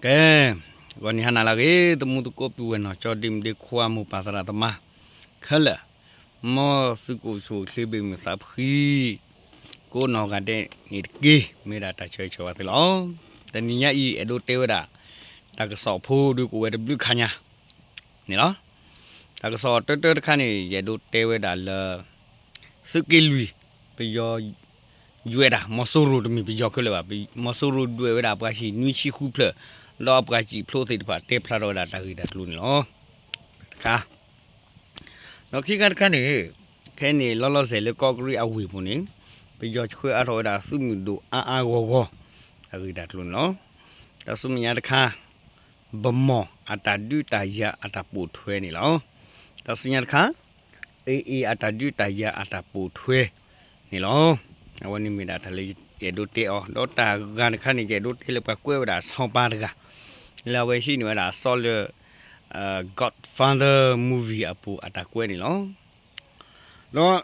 ကဲ, ဂီၤနံၤဟါနၤလၢအဂ့ၤ သမူသကိးပုၢ်ဝဲၢ်နီၢ်ကၠီ ဒ့မုၣ်ဒ့ခွါ မိၢ်ပၢ်သရၣ်သမါခဲလၢာ်, မ်သုကအိၣ်ဆူၣ်အိၣ်ချ့ ဘၣ်မုာ်သးဖှံ ကိးနီၢ်ဂၤဒဲးန့ၣ်တက့ၢ်. မ့ၢ်ဒၣ်တၢ်ဆၢဂ့ၤဆၢဝါသုလီၤ. တနံၤညါအံၤ အဲၣ်ဒိးတဲဝဲဒၣ် တၢ်ကစီၣ်ဖိဒုးကအိၣ်ဝဲတဘျုးခါညါန့ၣ်လီၤ. တၢ်ကစီၣ်တၢတၢတခါန့ၣ် ယအဲၣ်ဒိးတဲဝဲဒၣ်လၢ သုးက့လွံၢ် ပယီၤ ယွဲၢ်တၢ် မီၤစိရိၤတမ့ၢ်ပယီၤခဲလၢာ်ဘၣ်, မီၤစိရိၤဒွဲၣ်ဝဲဒၣ်ပှၤဟံၣ်နွံဆံဃုဖျၢၣ်, ဒီးအပှၤစံၣ်ဖျိးသ့ၣ်တဖၣ်တဲဖျါထီၣ်ဝဲဒၣ်တၢ်ဂ့ၢ်တၢ်ကျိၤန့ၣ်လီၤ. တခါ, ဒီးခံခါတခါန့ၣ်, ခဲအံၤန့ၣ် လီၤလီၤဆဲးလၢကီၢ်ကရံၣ်အဝ့ၢ်ပူၤန့ၣ်, ပယီၤဆှၢအါထီၣ်ဝဲဒၣ်သုးမုၢ်ဒိၣ်အါအါဂီၢ်ဂီၢ် တၢ်ဂ့ၢ်တၢ်ကျိၤန့ၣ်လီၤ. တၢ်ဆူမဲာ်ညါတခါ ဗန်းမော် အတၢ်ဒုးတၢ်ယၤအတၢ်ပိာ်ထွဲန့ၣ်လီၤ. တၢ်ဆူညါတခါ AA အတၢ်ဒုးတၢ်ယၤအတၢ်ပိာ်ထွဲန့ၣ်လီၤ. အဝဲန့ၣ်မ့ၢ်ဒၣ်တၢ်လၢယအဲၣ်ဒိးတဲအီၤ, ဒီးတၢ်ဂၤတခါန့ၣ် ယအဲၣ်ဒိးတဲလၢပှၤကွဲးဝဲဒၣ်ဆီပါတဂၤ လၢအဝဲဟံးန့ၢ်ဝဲဒၣ်အစီလၢ Godfather Movie အပူၤအတၢ်ကွဲးန့ၣ်လီၤ. ဒီး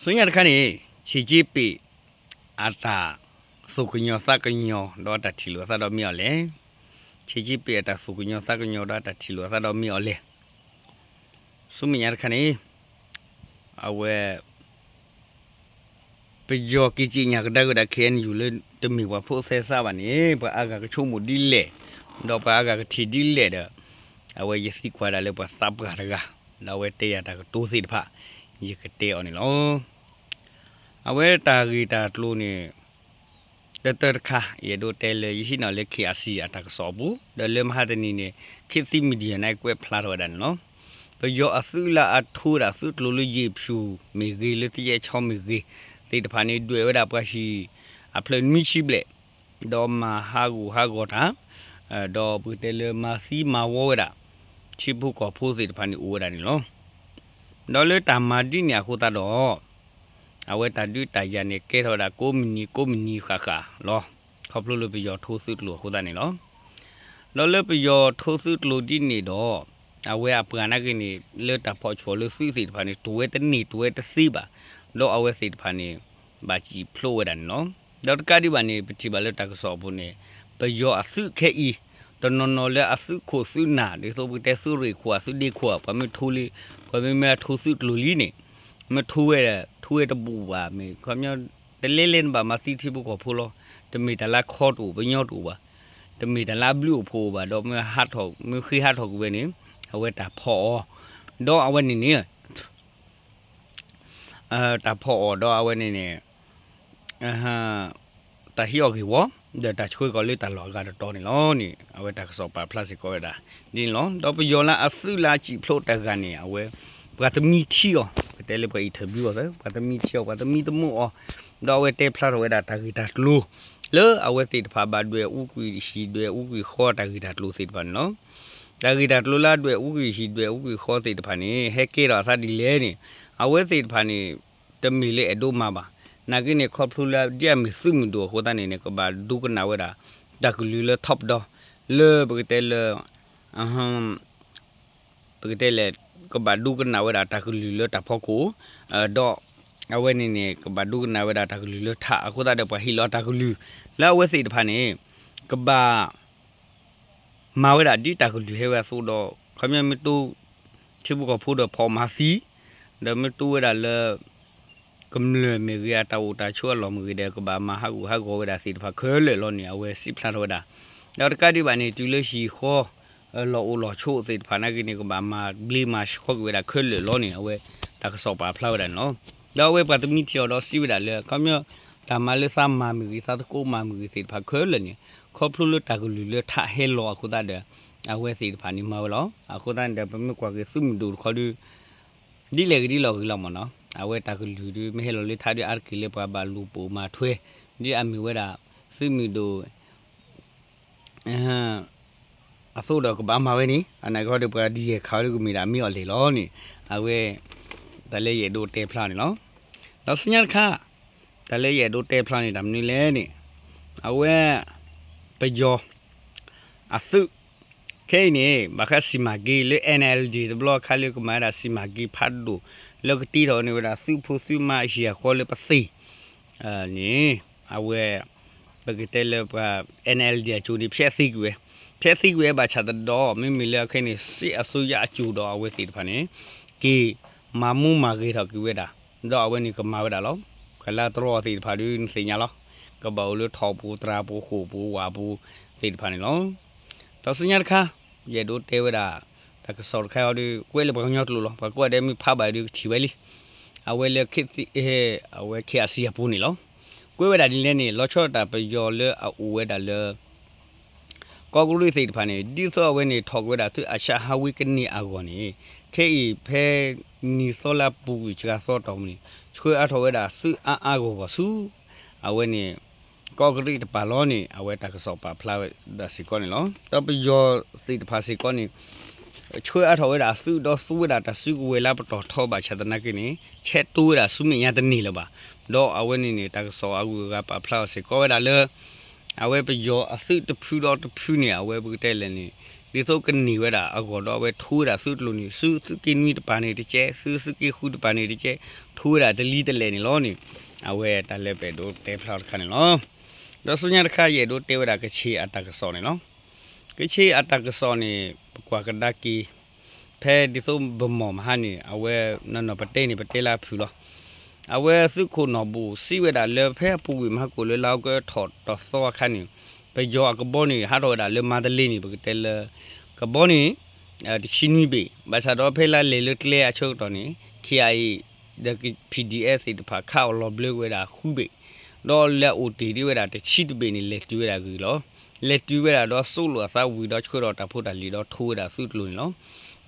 ဆူညါတခါန့ၣ် ချ့ၣ်က့ပ့ၣ် အတၢ်သူၣ်ကညီၤသးကညီၤ ဒီးအတၢ်ထံၣ်လိာ်အသးဒီးမ့ၢ်အီၤလဲၣ်. ချ့ၣ်က့ပ့ၣ် အတၢ်သူၣ်ကညီၤသးကညီၤ ဒီးအတၢ်ထံၣ်လိာ်အသးဒီးမ့ၢ်အီၤလဲၣ်. ဆူမဲာ်ညါတခါန့ၣ် အဝဲ ပယီၤက့ၤစံၣ်ညါကဒါက့ၤဝဲဒၣ် KNU လၢ တမ့ၢ်ပှၤဖိသဲစးဘၣ်န့ၣ် ပှၤအါဂၤကဆိကမိၣ်ဒ်လဲၣ်, ဒီးပှၤအါဂၤကထံၣ်ဒ်လဲၣ်ဒီး အဝဲယသံကွၢ်ဒၣ်လၢပှၤသးပှၢ်တဂၤ, ဒီးအဝဲတဲယၤတၢ်ကတိၤသ့ၣ်တဖၣ် ယကတဲအီၤန့ၣ်လီၤ. အဝဲတၢ်ဂ့ၢ်တၢ်ကျိၤန့ၣ် တၢတၢတခါ ယအဲၣ်ဒိးတဲလၢ ယဟံးန့ၢ်လၢ KIC အတၢ်ကစီၣ်အပူၤ, ဒီးလၢမဟါတနံၤန့ၣ် ခေတ်သစ် Media န့ၣ် ကွဲးဖျါထီၣ်ဝဲဒၣ်န့ၣ်လီၤ. ပယီၤအသုးလၢအထိဝဲဒၣ်သုးကျိၤလၢယ့ၣ်ဖၠူၣ်မ့ၢ်ဂ့ၤ လၢသယဲၣ်ဆီမ့ၢ်ဂ့ၤ သ့ၣ်တဖၣ်န့ၣ် ဒွဲၣ်ဝဲဒၣ်ပှၤဟံၣ်အဖျၢၣ်နွံဆံဘျဲၣ်, ဒီးမၤဟးဂူာ်ဟးဂီၤတၢ်, ဒီးပကတဲလၢမၤသံမၤဝီဝဲဒၣ် ထံဖိကီၢ်ဖိသ့ၣ်တဖၣ်န့ၣ်အိၣ်ဝဲဒၣ်န့ၣ်လီၤ. ဒီးလၢတၢ်မၤဒ်န့ၣ်အဃိသတးဒီး အဝဲတၢ်ဒုးတၢ်ယၤန့ၣ် ကဲထီၣ်ဝဲဒၣ်ကိးမုၢ်နံၤကိးမုၢ်နံၤဃၣ်ဃၣ်လီၤ. ခီဖျိလၢပယီၤထိသုးကျိၤအဃိသတးန့ၣ်လီၤ. ဒီးလၢပယီၤထိသုးကျိၤဒ်န့ၣ်ဒီး အဝဲအပှၤနာ်က့န့ၣ် လၢတၢ်ဖီၣ်ဆှီၣ်လၢသုးသ့ၣ်တဖၣ်န့ၣ် တိၢ်ဝဲတန့ၢ်တိၢ်ဝဲတသ့ဘၣ်, ဒီးအဝဲသ့ၣ်တဖၣ်န့ၣ် ဘၣ်စံၣ်ဖျိးဝဲဒၣ်န့ၣ်လီၤ. ဒီးတကးဒံးဘၣ်န့ၣ် ပထံၣ်ဘၣ်လၢတၢ်ကစီၣ်အပူၤန့ၣ် ပယီၤအသုးခဲအံၤ တနီၤနီၤလၢအသုးခိၣ်သုးနၢ် ဒ်သိးပကတဲသုးရ့ၣ်ခိၣ် အသုးဒ့ခိၣ် ပှၤမ့ၢ်ထိလံ, ပှၤမ့ၢ်မ့ၢ်အထိသုးကျိၤလံန့ၣ် မ့ၢ်ထိဝဲ ထိဝဲတဘူးဘၣ် မ့ၢ်ခီပညီ တလဲလဲန့ၣ်ဘၣ်မၤသံထံဖိကီၢ်ဖိလီၤ. တမ့ၢ်တၢ်လၢခီတအိၣ်ပညီတအိၣ်ဘၣ်, တမ့ၢ်တၢ်လၢအဘျုးအိၣ်ဖှိၣ်အိၣ်ဘၣ်, ဒီးမ့ၢ်ဟးထီၣ် မ့ၢ်ဃ့ဟးထီၣ်ကွံာ်ဝဲန့ၣ် အဝဲတၢ်ဖီၣ်အီၤ, ဒီးအဝဲန့ၣ်န့ၣ် တၢ်ဖီၣ်အီၤဒီးအဝဲန့ၣ်န့ၣ် တၢ်ဟံးအီၣ်ဂ့ၢ်ဝီ ဒီးတၢ်ဆှၢကီးလၢတၢ်လီၢ်အဂၤတတီၤန့ၣ်လီၤန့ၣ် အဝဲတၢ်ကစီၣ်ပာ်ဖျါစ့ၢ်ကီးဝဲဒၣ်ဒ်န့ၣ်လီၤ. ဒီးပယီၤလၢအသုးလၢအစံၣ်ဖျိးတဂၤန့ၣ် အဝဲ ပှၤတမံထံအီၤ ပတဲလၢပှၤ interview အီၤသၢ ပှၤတမံထံအီၤ ပှၤတမံတမုာ်အီၤ, ဒီးအဝဲတဲဖျါထီၣ်ဝဲဒၣ်တၢ်ဂ့ၢ်တၢ်ကျိၤ လၢအဝဲသ့ၣ်တဖၣ်ဘၣ်ဒွဲၣ်အူကွံာ်ဟံၣ်ဒွဲၣ်အူကွံာ်ဃီတၢ်ဂ့ၢ်တၢ်ကျိၤသ့ၣ်တဖၣ်န့ၣ်လီၤ. တၢ်ဂ့ၢ်တၢ်ကျိၤလၢအဒွဲၣ်အူကွံာ်ဟံၣ်ဒွဲၣ်အူကွံာ်ဃီသ့ၣ်တဖၣ်န့ၣ် ဟဲကဲထီၣ်အသးဒ်လဲၣ်န့ၣ် အဝဲသ့ၣ်တဖၣ်န့ၣ် တမ့ၢ်လၢအဲၣ်ဒိးမၤဘၣ်. နာ်က့န့ၣ် ခီဖျိလၢဒ်အမ့ၢ်သုးမုၢ်ဒိၣ်အဃိသတးန့ၣ်န့ၣ် ကဘၣ်ဒိကနၣ်ဝဲဒၣ် တၢ်ကလုၢ်လၢ top down လၢပကတဲလၢ ပကတဲလဲၣ် ကဘၣ်ဒိကနၣ်ဝဲဒၣ်တၢ်ကလုၢ်လၢတၢ်ဖီခိၣ်, ဒီးအဝဲန့ၣ်န့ၣ် ကဘၣ်ဒိကနၣ်ဝဲဒၣ်တၢ်ကလုၢ်လၢထး အဃိသတးဒီးပှၤဟ့ၣ်လီၤတၢ်ကလုၢ် လၢအဝဲသ့ၣ်တဖၣ်န့ၣ် ကဘၣ် မၤဝဲဒၣ်ဒ်တၢ်ကလုၢ်ဟဲဝဲအသိးဒီး ခီပညီမ့ၢ်တိ ထံဖိကီၢ်ဖိဒီးဖီၣ်မၤသံ, ဒီးမ့ၢ်တိဝဲဒၣ်လၢ ကမျၢၢ်မ့ၢ်ဂ့ၤ အတၢ်အိၣ်တၢ်ဆိးအလီၢ်မ့ၢ်ဂ့ၤဒီး ကဘၣ်မၤဟးဂူာ်ဟးဂီၤဝဲဒၣ်သ့ၣ်တဖၣ်ခဲလၢာ်လီၤန့ၣ် အဝဲစံးဖျါထီၣ်ဝဲဒၣ်. ဒီးတကးဒံးဘၣ်န့ၣ် တုၤလၢဟံၣ်ဃီ လီၢ်အိၣ်လီၢ်ဆိးသ့ၣ်တဖၣ်နာ်က့န့ၣ် ကဘၣ်မၤဘျ့မၤဆှီကွံာ်ဝဲဒၣ်ခဲလၢာ်လီၤန့ၣ် အဝဲတၢ်ကစီၣ်ပာ်ဖျါဝဲဒၣ်န့ၣ်လီၤ. ဒီးအဝဲပှၤတမံထံအီၤဒီးစံးဝဲဒၣ်လၢ ခီပညီ တၢ်မၤလၢသးမၤမ့ၢ်ဂ့ၤ သးသကိးမၤမ့ၢ်ဂ့ၤသ့ၣ်တဖၣ်ခဲလၢာ်န့ၣ် ခီဖျိလၢတၢ်ကလုၢ်လၢထးဟဲလီၤအဃိသတးဒီး အဝဲသ့ၣ်တဖၣ်န့ၣ်မၤဝဲလီၤ. အဃိသတးန့ၣ်ဒီး ပမ့ၢ်ကွၢ်က့ၤသုးမုၢ်ဒိၣ်တခီဒီး ဒ်လဲၣ်ဂ့ၤဒ်လဲၣ်ဂ့ၤလီၤမ့ၢ်နီၤ အဝဲတၢ်ကလုၢ်ဒီး မ့ၢ်ဟဲလီၤလၢထးဒီး အါတက့ၢ်လၢပှၤဘၣ်လူၤပိာ်မၤထွဲ ဒ်အမ့ၢ်ဝဲဒၣ် သုးမုၢ်ဒိၣ် အသိးဒီးကဘၣ်မၤဝဲန့ၣ် အနာ်က့ၤဒီးပှၤဒ်ယဲၢ်ခးဝဲဒၣ်ကမ့ၢ်ဒၣ်မ့ၢ်အီၤလဲၣ်လီၤန့ၣ် အဝဲ တၢ်လၢယအဲၣ်ဒိးတဲဖျါန့ၣ်လီၤ. ဒီးဆူညါတခါ တၢ်လၢယအဲၣ်ဒိးတဲဖျါန့ၣ် တၢ်မနုၤလဲၣ်န့ၣ် အဝဲ ပယီၤ အသုး ခဲအံၤန့ၣ် ဘၣ်ဃးစံၣ်မၤက့ၤလၢ NLD တဘျီခါလၢကမၤဝဲဒၣ်စံၣ်မၤက့ၤဖးဒိၣ် လၢကတ့ထီၣ်န့ၢ်ဝဲဒၣ်သုးဖိသုးမါအဟံၣ်အဃီလၢပသ့ၣ် န့ၣ် အဝဲ ပကတဲလၢပှၤ NLD အစိၤန့ၣ် ဖျဲးသံကွံာ်ဝဲ, ဖျဲးသံကွံာ်ဝဲဘၣ်ဆၣ်တဒီး မ့မ့ၢ်လၢအခဲအံၤန့ၣ် စစ်အစိုးရအစိၤဒီးအဝဲသ့ၣ်တဖၣ်န့ၣ် က့ၤမၤမူမၤဂ့ၤထီၣ်က့ၤဝဲဒၣ်, ဒီးအဝဲန့ၣ်ကမၤဝဲဒၣ်လီၤ. ပှၤလၢတြီအီၤသ့ၣ်တဖၣ်ဒုးနသ့ၣ်ညါလီၤ. ကဘၣ်အိၣ်လၢထိးပူၤ သရၣ်ပူၤ ဃိာ်ပူၤ ဝၣ်ပူၤသ့ၣ်တဖၣ်န့ၣ်လီၤ. ဒီးဆူညါတခါ ယအဲၣ်ဒိးတဲဝဲဒၣ် တၢ်ကစီၣ်တခါအံၤဒီး ကွဲးလၢပှၤကညီကျိာ်လီၤ. ပှၤကွၢ်ဒဲးမ့ၢ်ဖးဘၣ်ဒုးကထံၣ်ဝဲလံ. အဝဲလၢ အဝဲ KIC အပူၤန့ၣ်လီၤ. ကွဲးဝဲဒၣ်ဒ်လဲၣ်န့ၣ် လီၤဆီဒၣ်တၢ်ပယီၤလၢအအိၣ်ဝဲဒၣ်လၢ ကီးကရံးသ့ၣ်တဖၣ်န့ၣ် ဒ်သိးအဝဲန့ၣ် ထီၣ်က့ၤဝဲဒၣ်သုးအၡါဟးဝ့ကန့ၢ်အဂီၢ်န့ၣ် ခဲအံၤဖဲ နံၣ်သီလၢအပူၤကွံာ်စှၤသီတီၢ်ပူၤန့ၣ် ဆှၢအါထီၣ်ဝဲဒၣ်သုးအါအါဂီၢ်ဂီၢ်ဆူ အဝဲန့ၣ် ကီးကရံးတပၤလီၤန့ၣ် အဝဲတၢ်ကစီၣ်ပာ်ဖျါဝဲဒၣ်စ့ၢ်ကီးန့ၣ်လီၤ. ဒီးပယီၤသ့ၣ်တဖၣ်စ့ၢ်ကီးန့ၣ် ဆှၢအါထီၣ်ဝဲဒၣ်သုးဒီးသူဝဲဒၣ်တၢ်စုကဝဲၤလၢပတီၢ်ထီဘၣ်ဆၣ်သနာ်က့န့ၣ် ဆဲးတူဝဲဒၣ်ဆူမဲာ်ညါတန့ၢ်လၢၤဘၣ်. ဒီးအဝဲန့ၣ်န့ၣ် တၢ်ကစီၣ်အဂုၤအဂၤပာ်ဖျါအီၤစ့ၢ်ကီးဝဲဒၣ်လၢ အဝဲပယီၤအသုးတဖုဒီးတဖုန့ၣ် အဝဲပကတဲလဲၣ်န့ၣ် ဒ်သိးကန့ၢ်ဝဲဒၣ်အဂီၢ်ဒီးအဝဲထိဝဲဒၣ်သုးကျိၤန့ၣ် ဆူသုးက့နွံတပၤန့ၣ်တကဲး ဆူသုးက့ဃုတပၤန့ၣ်တကဲး ထိဝဲဒၣ်တလံၤတလဲၣ်န့ၣ်လီၤန့ၣ် အဝဲတၢ်လၢပအဲၣ်ဒိးတဲဖျါအီၤတခါန့ၣ်လီၤ. ဒီးဆူညါတခါ ယအဲၣ်ဒိးတဲဝဲဒၣ်ကခ့ၣ်အတၢ်ကစီၣ်န့ၣ်လီၤ. ကခ့ၣ်အတၢ်ကစီၣ်န့ၣ် ပကွၢ်ကဒါက့ၤ ဖဲဒ်သိးဗမီၢ်မဟါန့ၣ် အဝဲနီၢ်နီၢ်ပတဲန့ၣ် ပတဲလၢအဖုၣ်လီၤ. အဝဲသုးခိၣ်နီၢ်ဘူၣ်စံးဝဲဒၣ်လၢ ဖဲအပူၤကွံာ်မဟါကိၣ်လၢလါအီကူးထီၣ်တသီအခါန့ၣ် ပယီၤအကဘီန့ၣ် ဟးထီၣ်ဝဲဒၣ်လၢမါတလ့န့ၣ် ပကတဲလၢ ကဘီန့ၣ် တဆံနွံဘ့ၣ် ဘၣ်ဆၣ်ဒီးဖဲလါလဲၤလၢကျဲအဆၢကတီၢ်န့ၣ် KIA ဒီး PDF သ့ၣ်တဖၣ်ခးအီၤလီၤဘျၢက့ၤဝဲဒၣ်ဃုဘ့ၣ် ဒီးလၢအအိၣ်တ့ၢ်ဒံးဝဲဒၣ်တဆံတဘ့ၣ်န့ၣ် လဲၤတုၤဝဲဒၣ်ဂ့ၢ်လီၤ. လဲၤတုၤဝဲဒၣ်ဒီးစိးလိာ်အသးဝံၤဒီး ဆှၢဒီးတၢ်ဖိတၢ်လံၤဒီးထိဝဲဒၣ်သုးကျိၤန့ၣ်လီၤ.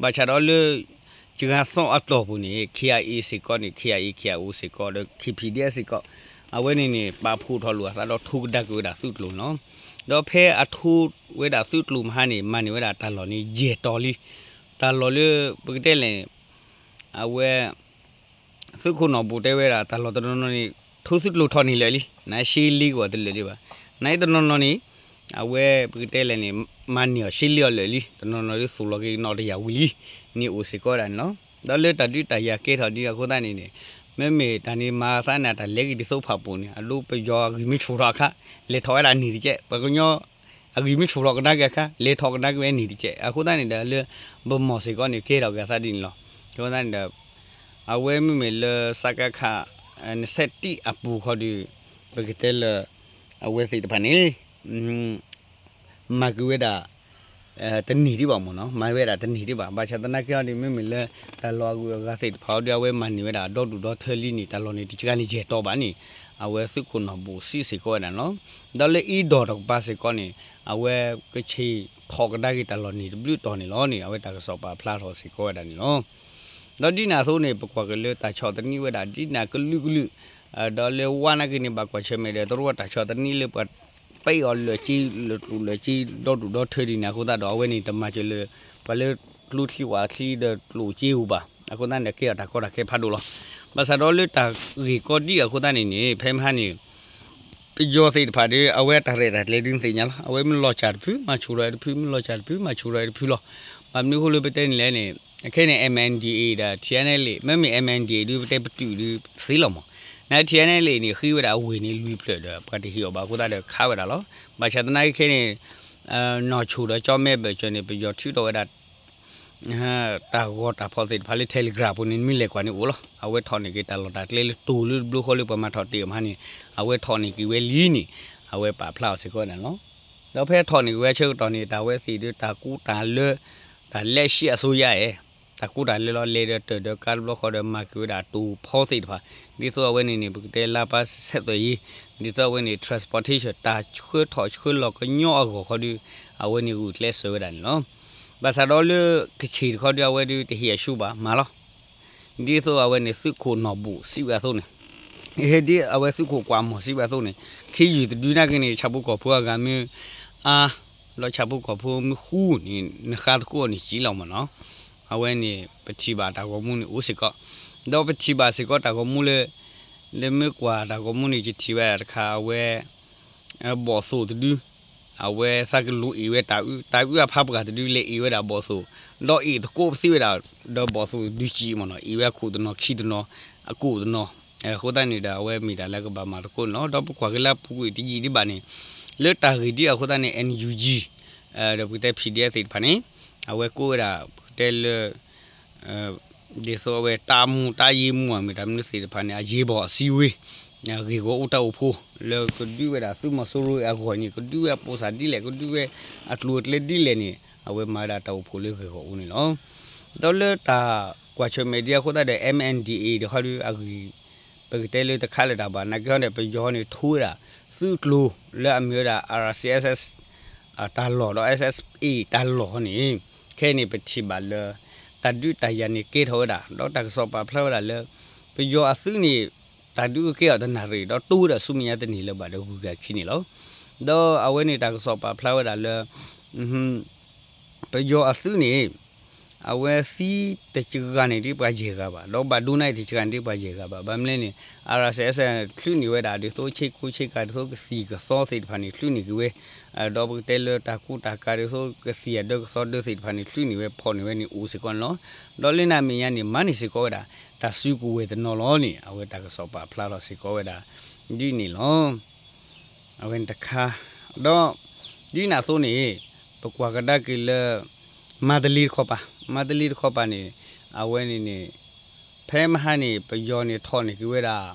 ဘၣ်ဆၣ်ဒီးလၢ ယဂၤသီအတီၢ်ပူၤန့ၣ် KIA စ့ၢ်ကီးန့ၣ် KIA KIO စ့ၢ်ကီးဒီး KPDF စ့ၢ်ကီး အဝဲန့ၣ်န့ၣ် ပာ်ဖှိၣ်ထီၣ်လိာ်အသးဒီးထိကဒါက့ၤဝဲဒၣ်သုးကျိၤန့ၣ်လီၤ. ဒီးဖဲအထိဝဲဒၣ်သုးကျိၤမဟါန့ၣ် မၤန့ၢ်ဝဲဒၣ်တၢ်လီၢ်န့ၣ် ယဲၢ်တီၤလံ. တၢ်လီၢ်လၢ ပကတဲလဲၣ် အဝဲ သုးခိၣ်နီၢ်ဘူၣ်တဲဝဲဒၣ် တၢ်လီၢ်တနီၤနီၤန့ၣ် ထိသုးကျိၤထီၣ်န့ၢ်လၢာ်လံ, နရှဲလ့ကဝီၤတလၢာ်ဒံးဘၣ်. နတနီၤနီၤန့ၣ် အဝဲပကတဲလဲၣ်န့ၣ် မၤန့ၢ်အီၤရှဲလ့အီၤလၢာ်လံ, တနီၤနီၤဒ်သိးလီၤက့ၤနီၣ်တယၢ်ဝံၤလံန့ၣ် အိၣ်စ့ၢ်ကီးဝဲဒၣ်န့ၣ်လီၤ. ဒီးလၢတၢ်ဒုးတၢ်ယၤကဲထီၣ်ဒ်အဃိသတးန့ၣ်န့ၣ် မ့မ့ၢ်တၢ်န့ၣ်မၤသးန့ၣ် တၢ်လဲၤက့ၤဒ်သိးဖးပူၤန့ၣ် အဒိပယီၤအဂံၢ်မ့ၢ်ဆူၣ်ထီၣ်အခါ လဲၤထီၣ်ဝဲဒၣ်န့ၢ်တကဲး, ပှၤကညီ အဂံၢ်မ့ၢ်ဆူၣ်ထီၣ်ကဒါက့ၤအခါ လဲၤထီၣ်ကဒါက့ၤဝဲန့ၣ်တကဲး. အဃိသတးန့ၣ်ဒီးလၢ ဗမီၢ်စ့ၢ်ကီးန့ၣ် ကဲထီၣ်က့ၤအသးဒ်န့ၣ်လီၤ. အဃိသတးန့ၣ်ဒီး အဝဲမ့မ့ၢ်လၢ စကခ နဆဲးတံၢ်အပူၤခီဒီး ပကတဲလၢ အဝဲသ့ၣ်တဖၣ်န့ၣ် မၤက့ၤဝဲဒၣ် တန့ၢ်ဒံးဘၣ်မ့ၢ်နီၤ, မၤဝဲဒၣ်တန့ၢ်ဒံးဘၣ်. ဘၣ်ဆၣ်သနာ်က့အီၤဒ် မ့မ့ၢ်လၢ တၢ်လီၢ်အဂုၤအဂၤသ့ၣ်တဖၣ်အီၤဒီး အဝဲမၤန့ၢ်ဝဲဒၣ်ဒီဒူၣ်ဒီထၢလံန့ၣ် တၢ်လီၢ်န့ၣ် တကဂၤန့ၣ် ယဲၢ်တီၤဘၣ်န့ၣ် အဝဲသုးခိၣ်နီၢ်ဘူၣ်စံးစ့ၢ်ကီးဝဲဒၣ်န့ၣ်လီၤ. ဒီးလၢအ့ဒီးတကပၤစ့ၢ်ကီးန့ၣ် အဝဲကဆ့ၣ်ထီၣ်ကဒါက့ၤတၢ်လီၢ်န့ၣ် တဘျုးတီၤန့ၣ်လီၤန့ၣ် အဝဲတၢ်ကစီၣ်ပာ်ဖျါထီၣ်စ့ၢ်ကီးဝဲဒၣ်န့ၣ်လီၤ. ဒီးဒ်န့ၣ်အသိးန့ၣ် ပကွၢ်က့ၤလၢတၢ်ဆီၣ်သနံးဝဲဒၣ်ဒ်န့ၣ်ကလုာ်ကလုာ်, ဒီးလၢဝါနာ်က့န့ၣ် ဘၣ်ကွၢ်ဆၢၣ်မဲာ်ဒီး တရူးတၢ်ဆီၣ်သနံးလၢပှၤ ပ့အီၤလၢာ်က့ လၢာ်ကျိၣ်လၢာ်က့ ဒီဒူၣ်ဒီထၢဒ်န့ၣ်အဃိသတးဒီး အဝဲန့ၣ်တမၤစၢၤလၢ ပှၤလၢကျိချံဝၣ်ချံဒီးကျိၣ်က့ဧိၤဘၣ်. အဃိသတးန့ၣ် ကဲထီၣ်တၢ်ကီတၢ်ခဲဖးဒိၣ်လီၤ. ဘၣ်ဆၣ်ဒီးလၢတၢ်ဂ့ၢ်ကီဒ်အဃိသတးန့ၣ်န့ၣ် ဖဲမဟါန့ၣ် ပယီၤသ့ၣ်တဖၣ်ဒီး အဝဲတၢ်ရဲၣ်တၢ်ကျဲၤဒုးနသ့ၣ်ညါလီၤ. အဝဲမ့ၢ်လီၤစၢ်တဖု မၤဆူၣ်ထီၣ်တဖု မ့ၢ်လီၤစၢ်တဖု မၤဆူၣ်ထီၣ်တဖုလီၤ. ဘၣ်မနုၤအဃိလၢပတဲန့ၣ်လဲၣ်န့ၣ် အခဲန့ၣ် MNDAA ဒီး TNLA မ့မ့ၢ် MNDAA ဒုးပတဲပတုာ်ဒုးသ့လီၤမး. န TNLA န့ၣ် ဃ့ဝဲဒၣ်အဝ့ၢ်န့ၣ်လွံၢ်ဖျၢၣ်ဒီး ပှၤတဟ့ၣ်အီၤဘၣ်အဃိသတးဒီးခးဝဲဒၣ်လီၤ. ဘၣ်ဆၣ်သနာ်က့ခဲန့ၣ် နီၢ်ဆိၣ်ဒီးကၠီမဲဘၢၣ်စၢၤန့ၣ် ပယီၤထုးထီၣ်ဝဲဒၣ် တၢ်ဂီၤတၢ်ဖီၣ်သ့ၣ်တဖၣ်လၢ Telegram ပူၤန့ၣ် နမ့ၢ်လဲၤကွၢ်န့ၣ်အိၣ်လီၤ. အဝဲထီၣ်န့ၢ်က့ၤတၢ်လီၢ်တၢ်ကျဲလၢတိၤလၢတဘျီဃီလၢပှၤမၤထီၣ်တ့ၢ်အီၤမဟါန့ၣ် အဝဲထီၣ်န့ၢ်က့ၤဝဲလံန့ၣ် အဝဲပာ်ဖျါအီၤစ့ၢ်ကီးဝဲဒၣ်န့ၣ်လီၤ. ဒီးဖဲထီၣ်န့ၢ်က့ၤဝဲဆၢကတီၢ်န့ၣ် တၢ်ဝဲသ့ၣ်ဒီးတၢ်ကူတၢ်လၢ တၢ်လဲးဆံးအစိယၤအဲၣ် တၢ်ကူတၢ်လၢလီၤ လဲၤဒီးတၢ်ဒီးကါတဘျီဃီဒီးမၤက့ၤဝဲဒၣ်တိၤဖီသ့ၣ်တဖၣ် ဒ်သိးအဝဲန့ၣ်န့ၣ် ပကတဲလါပၢ်ဆက်သွယ်ရေး ဒ်သိးအဝဲန့ၣ် transportation တၢ်ဆှၢထီၣ်ဆှၢလီၤကညီအဂီၢ်ခီဒီး အဝဲန့ၣ်ဂုာ်ကျဲးစၢးဝဲဒၣ်န့ၣ်လီၤ. ဘၣ်ဆၣ်ဒီးလၢကဆ့ၣ်တခီဒီး အဝဲဒုးတဟ့ၣ်အရှုံးဘၣ်မၤလီၤ. ဒ်သိးအဝဲန့ၣ်သုးခိၣ်နီၢ်ဘူၣ်စံးဝဲအသိးန့ၣ် ဟ့ၣ်ဒ်အဝဲသုးခိၣ်ကွၢ်မီၢ်စံးဝဲအသိးန့ၣ် ခ့ယုၢ်တဒုနာ်က့န့ၣ် ဆၣ်ဖိကီၢ်ဖိအဂၤမ့ၢ်အါ ဒီးဆၣ်ဖိကီၢ်ဖိမ့ၢ်ဃူန့ၣ် နဃါသကိးန့ၣ်စံးလီၤမ့ၢ်နီၤ. အဝဲန့ၣ် ပထံၣ်ဘၣ်တၢ်ဂီၤမူန့ၣ်အိၣ်စ့ၢ်ကီး, ဒီးပထံၣ်ဘၣ်စ့ၢ်ကီးတၢ်ဂီၤမူလၢ လၢမ့ၢ်ကွၢ်တၢ်ဂီၤမူန့ၣ် ယထံၣ်ဝဲဒၣ်တခါ အဝဲ ဘီၣ်သိၣ်တဒု အဝဲသးကလိၤအ့ၣ်ဝဲတၢ်အုၣ် တၢ်အုၣ်အဖါပှၢ်တဒု လဲၤအ့ၣ်ဝဲဒၣ်ဘီၣ်သိၣ်, ဒီးအ့ၣ်သကိးပသ့ဝဲဒၣ် ဒီးဘီၣ်သိၣ်တဒုစံးမ့ၢ်နီၤ အ့ၣ်ဝဲအခိၣ်တနီၤခံတနီၤ အကိၣ်တနီၤ အဃိသတးန့ၣ်ဒီး အဝဲမ့ၢ်တၢ်လၢကဘၣ်မၤသကိးန့ၣ်လီၤ. ဒီးပကွၢ်က့ၤလၢအပူၤကွံာ်တယံာ်ဒံးဘၣ်န့ၣ် လၢတၢ်ဂ့ၢ်ဒ်အဃိသတးန့ၣ် NUG ဒီးပကတဲ PDF သ့ၣ်တဖၣ်န့ၣ် အဝဲကိးဝဲဒၣ် ပကတဲလၢ ဒ်သိးအဝဲတၢ်မူးတၢ်ယ့မူး မ့ၢ်တၢ်မနုၤသ့ၣ်တဖၣ်န့ၣ် အရေးပေါ်အစည်းအဝေး ဂ့ၢ်ဂီၢ်အိၣ်တၢ်အိၣ်ဖှိၣ် လၢကဒုးဝဲဒၣ်သုးမီၤစိရိၤအဂီၢ်န့ၣ် ကဒုးဝဲအပိာ်စၢ်ဒ်လဲၣ် ကဒုးဝဲအကျိၤအကျဲဒ်လဲၣ်န့ၣ် အဝဲမၤဝဲဒၣ်တၢ်အိၣ်ဖှိၣ်လၢဂ့ၢ်ဂီၢ်အိၣ်န့ၣ်လီၤ. ဒီးလၢတၢ်ကွၢ်ဆၢၣ်မဲာ်ဒ်အဃိသတးဒီး MNDAA ဒီးဃီဒီးအဂ့ၢ် ပကတဲလၢတခါလၢၤတၢ်ဘၣ် နာ်က့ဟီဒီး ပယီၤန့ၣ် ထိဝဲဒၣ် သုးကျိၤလၢအမ့ၢ်ဝဲဒၣ် RCSS တၢ်လီၢ်ဒီး SSA တၢ်လီၢ်ဟီန့ၣ် ခဲအံၤန့ၣ်ပထံၣ်ဘၣ်လၢ တၢ်ဒုးတၢ်ယၤန့ၣ်ကဲထီၣ်ဝဲဒၣ် ဒီးတၢ်ကစီၣ်ပာ်ဖျါဝဲဒၣ်လၢ ပယီၤအသုးန့ၣ် တၢ်ဒုးကကဲထီၣ်တနၣ်ရံၣ် ဒီးတိၢ်ဝဲဒၣ်ဆူမဲာ်ညါတန့ၢ်လၢၤဘၣ်ဒီးဂုၤက့ၤအခံန့ၣ်လီၤ. ဒီးအဝဲန့ၣ်တၢ်ကစီၣ်ပာ်ဖျါဝဲဒၣ်လၢ ပယီၤအသုးန့ၣ် အဝဲသံတစှၤန့ၣ်ဒ်ပှၤယဲၢ်ဂၤဘၣ်, ဒီးဘၣ်ဒိနါအံၤတစှၤန့ၣ်ဒ်ပှၤယဲၢ်ဂၤဘၣ်. ဘၣ်မနုၤလဲၣ်န့ၣ် RCSS ချုးန့ၢ်ဝဲဒၣ်ဒ်သိးဆ့ကိဆ့ကၤ ဒ်သိးကသံၣ်ကသီသ့ၣ်တဖၣ်န့ၣ် ချုးန့ၢ်က့ၤဝဲ, ဒီးပကတဲလၢတၢ်ကူတၢ်ကၤဒ်သိးကသံၣ်အဒၢကသီဒၢသ့ၣ်တဖၣ်န့ၣ် ချုးန့ၢ်ဝဲ ဖီၣ်န့ၢ်ဝဲန့ၣ်အိၣ်စ့ၢ်ကီးန့ၣ်လီၤ. ဒီးလၢန့ၣ်အမဲာ်ညါန့ၣ် မၤန့ၢ်စ့ၢ်ကီးဝဲဒၣ် တၢ်စုကဝဲၤတနီၤလီၤန့ၣ် အဝဲတၢ်ကစီၣ်ပာ်ဖျါထီၣ်စ့ၢ်ကီးဝဲဒၣ် ဒ်န့ၣ်လီၤ. အဝဲန့ၣ်တခါ, ဒီး ဒ်န့ၣ်အသိးန့ၣ် ပကွၢ်ကဒါက့ၤလၢ မါတလ့တခီပၤ, မါတလ့တခီပၤန့ၣ် အဝဲန့ၣ်န့ၣ် ဖဲမဟါန့ၣ် ပယီၤန့ၣ် ထီၣ်န့ၢ်က့ၤဝဲဒၣ်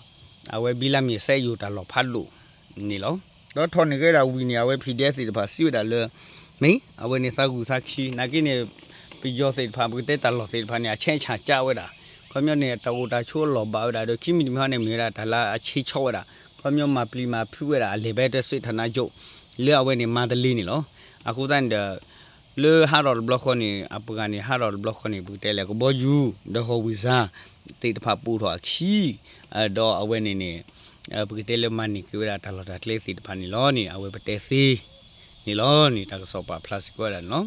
အဝဲဘံလါမ့ၤစဲယိၤတၢ်လီၢ်ဖးဒိၣ်န့ၣ်လီၤ. ဒီးထီၣ်န့ၢ်က့ၤဝဲဒၣ်ဝံၤန့ၣ် အဝဲ PDF သ့ၣ်တဖၣ်စံးဝဲဒၣ်လၢ မ့ၢ်အဝဲန့ၣ်သးဂုာ်သးခံ နာ်က့န့ၣ် ပယီၤသ့ၣ်တဖၣ် ပကတဲတၢ်လီၢ်သ့ၣ်တဖၣ်န့ၣ် အဆဲးဆၣ်ကၢဝဲဒၣ်, ခီပညီန့ၣ် တၢ်အိၣ်တၢ်ဆိးအလီၢ်ဘၣ်ဝဲဒၣ် ဒီးခံမံၤတမံၤဟီန့ၣ် မ့ၢ်ဝဲဒၣ်တၢ်လၢအဆ့ဆီဝဲဒၣ်, ခီပညီမၤပျံၤမၤဖုးဝဲဒၣ် အလဲၤဘဲတၢ်စံးထၣ်နါကၠိ လၢအဝဲန့ၣ် မါတလ့န့ၣ်လီၤ. အဃိသတးန့ၣ်ဒီး လၢဟးထီၣ်တဘျီဃီန့ၣ် အပှၤန့ၣ် ဟးထီၣ်တဘျီဃီန့ၣ် ပကတဲလၢကဘီယူၤ ဒီးဟီၣ်ဝံၣ်စၢ် သ့ၣ်တဖၣ်ပိာ်ထီၣ်အခံ ဒီးအဝဲန့ၣ်န့ၣ် ပကတဲလၢမၤန့ၢ်က့ၤဝဲဒၣ်တၢ်လီၢ်တၢ်ကျဲသ့ၣ်တဖၣ်န့ၣ်လီၤန့ၣ် အဝဲပတဲသ့န့ၣ်လီၤန့ၣ် တၢ်ကစီၣ်ပာ်ဖျါစ့ၢ်ကီးဝဲဒၣ်န့ၣ်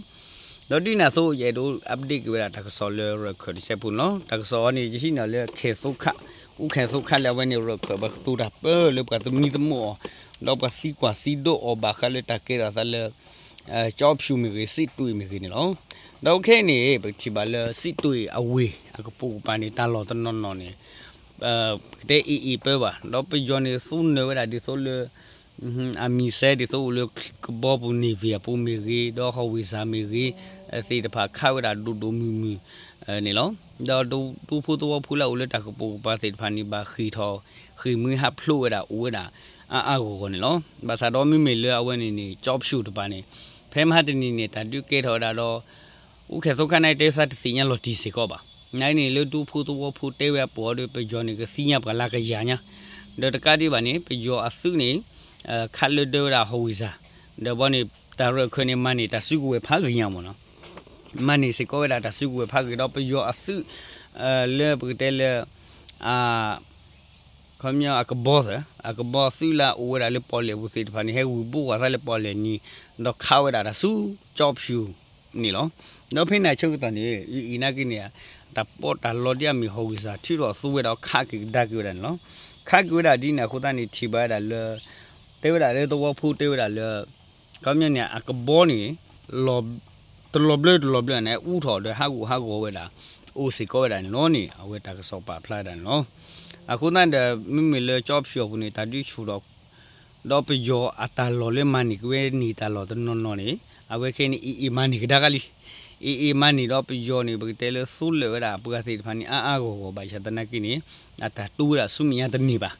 လီၤ. ဒီးဒ်န့ၣ်အသိး ယအဲၣ်ဒိး update က့ၤဝဲဒၣ်တၢ်ကစီၣ်လၢရၢၢ်ခၢၣ်တစဲးဖိန့ၣ်လီၤ. တၢ်ကစီၣ်အံၤန့ၣ် ယဟံးန့ၢ်လၢ ခဲၣ်သိခး, အူခဲၣ်သိခးလၢအဝဲန့ၣ် ရၢၢ်ခၢၣ်ပှၤကတိၤတၢ်ပၢလၢပှၤသမံသမိးအီၤ, ဒီးပှၤသံကွၢ်သံဒိးအီၤဘၣ်ဃးလၢတၢ်ကဲထီၣ်အသးလၢ ကၠီဖၠူၣ်မ့ၢ်ဂ့ၤ စံးတွ့ၣ်မ့ၢ်ဂ့ၤန့ၣ်လီၤ. ဒီးခဲအံၤန့ၣ် ပကထံၣ်ဘၣ်လၢ စံးတွ့ၣ်အဝ့ၢ်အကပိာ်ကပၤန့ၣ် တၢ်လီၢ်တနီၤနီၤန့ၣ် ပကတဲအ့ၣ်အ့ၣ်ပၢဘၣ်, ဒီးပယီၤန့ၣ် သူနၢၤဝဲဒၣ်ဒ်သိးလၢ အမံၤစဲဒ်သိးအိၣ်လၢကဘီပူၤ navy အပူၤမ့ၢ်ဂ့ၤ, ဒီးဟီၣ်ဝံၣ်စၢ်မ့ၢ်ဂ့ၤ, သ့ၣ်တဖၣ်ခးဝဲဒၣ်ဒိၣ်ဒိၣ်မုၢ်မုၢ်န့ၣ်လီၤ. ဒီးဒူဖိသဝီဖိလၢအအိၣ်လၢတၢ်ကပိာ်ကပၤသ့ၣ်တဖၣ်န့ၣ် ဘၣ်ဃ့ၢ်ထီၣ် ဃ့ၢ်မှံဟးဖျိးဝဲဒၣ်အိၣ်ဝဲဒၣ် အါအါဂီၢ်ဂီၢ်န့ၣ်လီၤ. ဘၣ်ဆၣ်ဒီးမ့မ့ၢ်လၢအဝဲန့ၣ်န့ၣ် ကၠီဖၠူၣ်တပၤန့ၣ် ဖဲမဟါတနံၤန့ၣ် တၢ်ဒုးကဲထီၣ်ဝဲဒၣ်ဒီး အူခဲၣ်သိခးန့ၣ် တဲသးတသ့ၣ်ညါလီၤတံၢ်စ့ၢ်ကီးဘၣ်. နန့ၣ်လၢဒူဖိသဝီဖိတဲဝဲအပိာ်အီၤဒီး ပယီၤန့ၣ်ကသံညါပှၤလၢကယၤညါ, ဒီးတကးဒံးဘၣ်န့ၣ် ပယီၤအသုးန့ၣ် ခးလၢဒၢဝဲဒၣ်ဟီၣ်ဝံၣ်စၢ်, ဒီးဘီန့ၣ် တၢ်ရၢၢ်ခၢၣ်န့ၣ် မၤန့ၢ်တၢ်စုကဝဲၤဖးဂ့ၤညါမ့ၢ်နီၤ, မၤန့ၢ်စ့ၢ်ကီးဝဲဒၣ်တၢ်စုကဝဲၤဖးဂ့ၤဒီး ပယီၤအသုး လၢပကတဲလၢ ခီပညီအကဘီသၢ, အကဘီသုးလၢအအိၣ်ဝဲဒၣ်လၢပီၣ်လဲၣ်ပူၤသ့ၣ်တဖၣ်န့ၣ် ဟဲဝံၤဘိးကွၢ်သးလၢပီၣ်လဲၣ်နံၤ, ဒီးခးဝဲဒၣ်တၢ်ဆူကၠီဖၠူၣ်န့ၣ်လီၤ. ဒီးဖဲန့ၣ်အဆၢကတီၢ်န့ၣ် အံၤအံၤနာ်က့န့ၣ် တၢ်ပီးတၢ်လီဒ်အမ့ၢ်ဟီၣ်ဝံၣ်စၢ် ထုးထီၣ်သူဝဲဒီးခးက့ၤကဒါက့ၤဝဲဒၣ်န့ၣ်လီၤ. ခးက့ၤဝဲဒၣ်ဒ်န့ၣ်အဃိသတးန့ၣ် ထံၣ်ဘၣ်ဝဲဒၣ်လၢ တဲဝဲဒၣ်လၢသဝီဖိတဲဝဲဒၣ်လၢ ခီပညီန့ၣ် အကဘီန့ၣ် တလီၤဘျၢတလီၤဘျၢန့ၣ် အူထီၣ်ဒီးဟးဂူာ်ဟးဂီၤဝဲဒၣ် အိၣ်စ့ၢ်ကီးဝဲဒၣ်န့ၣ်လီၤန့ၣ် အဝဲတၢ်ကစီၣ်ပာ်ဖျါဝဲဒၣ်န့ၣ်လီၤ. အဃိသတးဒီး မ့မ့ၢ်လၢကၠီဖၠူၣ်အပူၤန့ၣ် တၢ်ဒုးဆူၣ်ထီၣ် ဒီးပယီၤအတၢ်လီၢ်လၢမၤန့ၢ်က့ၤဝဲန့ၢ်တၢ်လီၢ်တနီၤနီၤန့ၣ် အဝဲခဲအံၤန့ၣ် အ့ၣ်အ့ၣ်မၤန့ၢ်ကဒါက့ၤလံ. အ့ၣ်အ့ၣ်မၤန့ၢ်ဒီးပယီၤန့ၣ် ပကတဲလၢသိလၢာ်ဝဲဒၣ်အပှၤသ့ၣ်တဖၣ်န့ၣ် အါအါဂီၢ်ဂီၢ်ဘၣ်ဆၣ်သနာ်က့န့ၣ် အတၢ်တိၢ်ဝဲဒၣ်ဆူမဲာ်ညါတန့ၢ်ဘၣ်.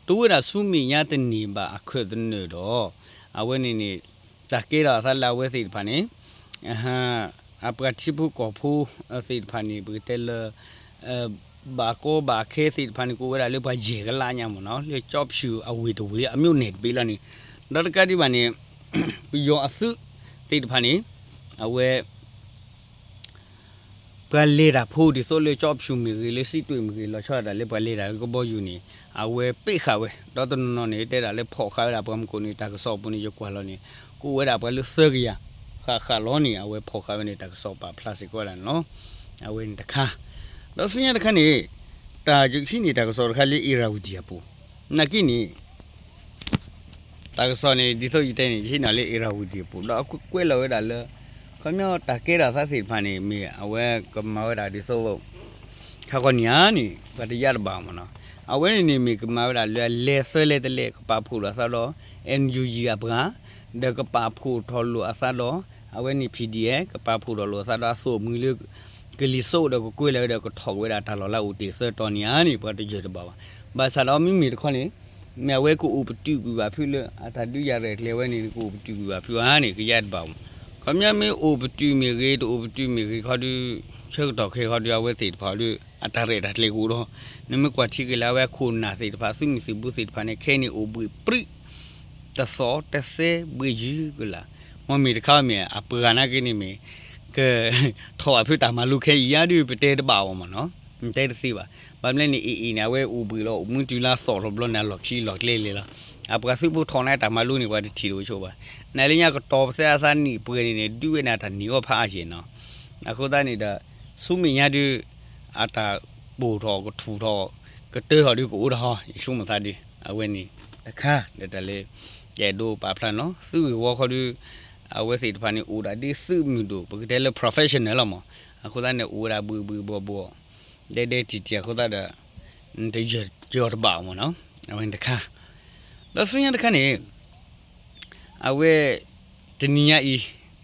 တိၢ်ဝဲဒၣ်ဆူမဲာ်ညါတန့ၢ်ဘၣ်အခၢၣ်သနၢၣ်ဒီး အဝဲန့ၣ်န့ၣ် တၢ်ကဲထီၣ်အသးလၢအဝဲသ့ၣ်တဖၣ်န့ၣ် အပှၤထံဖိကီၢ်ဖိသ့ၣ်တဖၣ်န့ၣ် ပကတဲလၢ ဘၣ်ကီဘၣ်ခဲသ့ၣ်တဖၣ်န့ၣ် ကအိၣ်ဝဲဒၣ်လၢပှၤယဲၢ်ကလးညါမ့ၢ်နီၤ လၢကၠီဖၠူၣ်အဝ့ၢ်တဝ့ၢ် အမျိုးနယ်တဘ့ၣ်လီၤန့ၣ် ဒီးတကးဒံးဘၣ်န့ၣ် ပယီၤအသုးသ့ၣ်တဖၣ်န့ၣ် အဝဲ ပှၤလဲၤတၢ်ဖိဒ်သိးလၢကၠီဖၠူၣ်မ့ၢ်ဂ့ၤ လၢစံးတွ့ၣ်မ့ၢ်ဂ့ၤ လီၤဆီဒၣ်တၢ်လၢပှၤလဲၤတၢ်လၢကဘီယူၤန့ၣ် အဝဲပ့းဃာ်ဝဲ ဒီးတနီၤနီၤန့ၣ် တဲဒၣ်လၢဖီၣ်ဃာ်ဝဲဒၣ်ပှၤမုၢ်ကိၣ်န့ၣ် တၢ်ကစီၣ်အပူၤန့ၣ် ယကွၢ်လီၤန့ၣ် ကအိၣ်ဝဲဒၣ်ပှၤလၢသၢကယၤ ဃၣ်ဃၣ်လီၤန့ၣ် အဝဲဖီၣ်ဃာ်ဝဲန့ၣ်တၢ်ကစီၣ်ပာ်ဖျါစ့ၢ်ကီးဝဲဒၣ်န့ၣ်လီၤ. အဝဲန့ၣ်တခါ ဒီးဆူညါတခါန့ၣ် တၢ်ယကဟံးန့ၢ်တၢ်ကစီၣ်တခါလၢ Irrawaddy အပူၤ နာ်က့န့ၣ် တၢ်ကစီၣ်န့ၣ် ဒ်သိးယတဲန့ၣ် ယဟံးန့ၢ်လၢ Irrawaddy အပူၤ ဒီးအကွဲးလီၤဝဲဒၣ်လၢ ခီပညီတၢ်ကဲထီၣ်သးသ့ၣ်တဖၣ်န့ၣ် မ့ၢ်အဝဲကမၤဝဲဒၣ်ဒ်သိး ခါခီနံၤဧါန့ၣ် ပှၤတယါတဘၣ်မ့ၢ်နီၤ အဝဲန့ၣ်န့ၣ်မ့ၢ်ကမၤဝဲဒၣ်လၢအလဲၤသၢလဲၤတလဲၤ ကပာ်ဖှိၣ်လိာ်အသးဒီး NUG အပှၤ, ဒီးကပာ်ဖှိၣ်ထီၣ်လိာ်အသးဒီး အဝဲန့ၣ် PDF ကပာ်ဖှိၣ်ထီၣ်လိာ်အသးဒီးအသိၣ်အမှံၤလၢ ကလံၤစိးဒီးကကွဲးလီၤဝဲဒီးကထီၣ်က့ၤဝဲဒၣ်တၢ်လီၢ်လၢအအိၣ်တ့ၢ်သၢတီၤန့ၣ်ဧါန့ၣ် ပှၤတယၢၢ်တဘၣ်ဘၣ်. ဘၣ်ဆၣ်ဒီးမ့မ့ၢ်တခီန့ၣ် မ့ၢ်အဝဲကအိၣ်ပတုာ်ကွံာ်ဘၣ်ဖုးလၢအတၢ်ဒုးယၤရဲၣ်ကျဲၤဝဲန့ၣ် ကအိၣ်ပတုာ်ကွံာ်ဘၣ်ဖုးဧါန့ၣ် ကယါတဘၣ်ဘၣ်. ခီပညီမ့ၢ်အိၣ်ပတုာ်မ့ၢ်ဂ့ၤ တအိၣ်ပတုာ်မ့ၢ်ဂ့ၤခီဒီး ဆၢကတီၢ်ခဲခီဒီး အဝဲသ့ၣ်တဖၣ်ဒီး အတၢ်ရဲၣ်တၢ်ကျဲၤကအိၣ်ဒီး နမ့ၢ်ကွၢ်ထံက့ၤလၢအဝဲအခိၣ်နၢ်သ့ၣ်တဖၣ် သုးမုၢ်သံၣ်ဘိသ့ၣ်တဖၣ်န့ၣ် ခဲအံၤန့ၣ်အိၣ်ဘှံးပြံ တသီၣ်တသဲဘှံးယုၢ်ကလာ်, မ်မ့ၢ်တခါမ့ၢ်အပှၤနာ်က့န့ၣ်မ့ၢ် က ထီၣ်ဘၣ်ဖုးတၢ်မၤလိခဲအံၤဧါဒီး ပတဲတဘၣ်အီၤမ့ၢ်နီၤ, တဲတသ့ဘၣ်. ဘၣ်မနုၤလဲၣ်န့ၣ် AA န့ၣ် အဝဲအိၣ်ဘှံးလီၤ အိၣ်မုၢ်တုၤလၢအသီၣ်ထီၣ်ဘျီန့ၣ် အလီၢ်ခံလီၢ်ကျဲလဲၤလီၤ. အပှၤသုးဖိထီၣ်န့ၣ်တၢ်မၤလိန့ၣ် ပှၤတထံၣ်တအိၣ်ဆိဘၣ်. နလၢညါကတီၤပသဲအသးနံၣ်ပှဲၤန့ၣ်န့ၣ် ဒုးဝဲန့ၣ်တၢ်နံၣ်အီၣ်ဖးအါယဲၢ်နီၤ. အဃိသတးန့ၣ်ဒီး ဆူမဲာ်ညါဒုး အတၢ်ပိာ်ထီၣ်ကထူၣ်ထီၣ် ကတၢထီၣ်ဒုးကအိၣ်ဒၣ်ဟီ ယဆိကမိၣ်သးဒုး အဝဲန့ၣ်တခါ ဒီးတၢ်လၢ ယအဲၣ်ဒိးပာ်ဖျါနီၤ သုးဂ့ၢ်ဝီခီဒုး အဝဲသ့ၣ်တဖၣ်န့ၣ် အိၣ်ဒၣ်ဒ်သုးမုၢ်ဒိၣ် ပကတဲလၢ professional လီၤမး. အဃိသတးန့ၣ် အိၣ်ဝဲဒၣ်ဘှံးဘှံးဘှီၣ်ဘှီၣ် ဒဲဒဲတံၢ်တံၢ်အဃိသတးဒီး တယၢၢ်တဘၣ်မးနီၤ. အဝဲန့ၣ်တခါ ဒီးဆူညါတခါန့ၣ် အဝဲ တနံၤညါ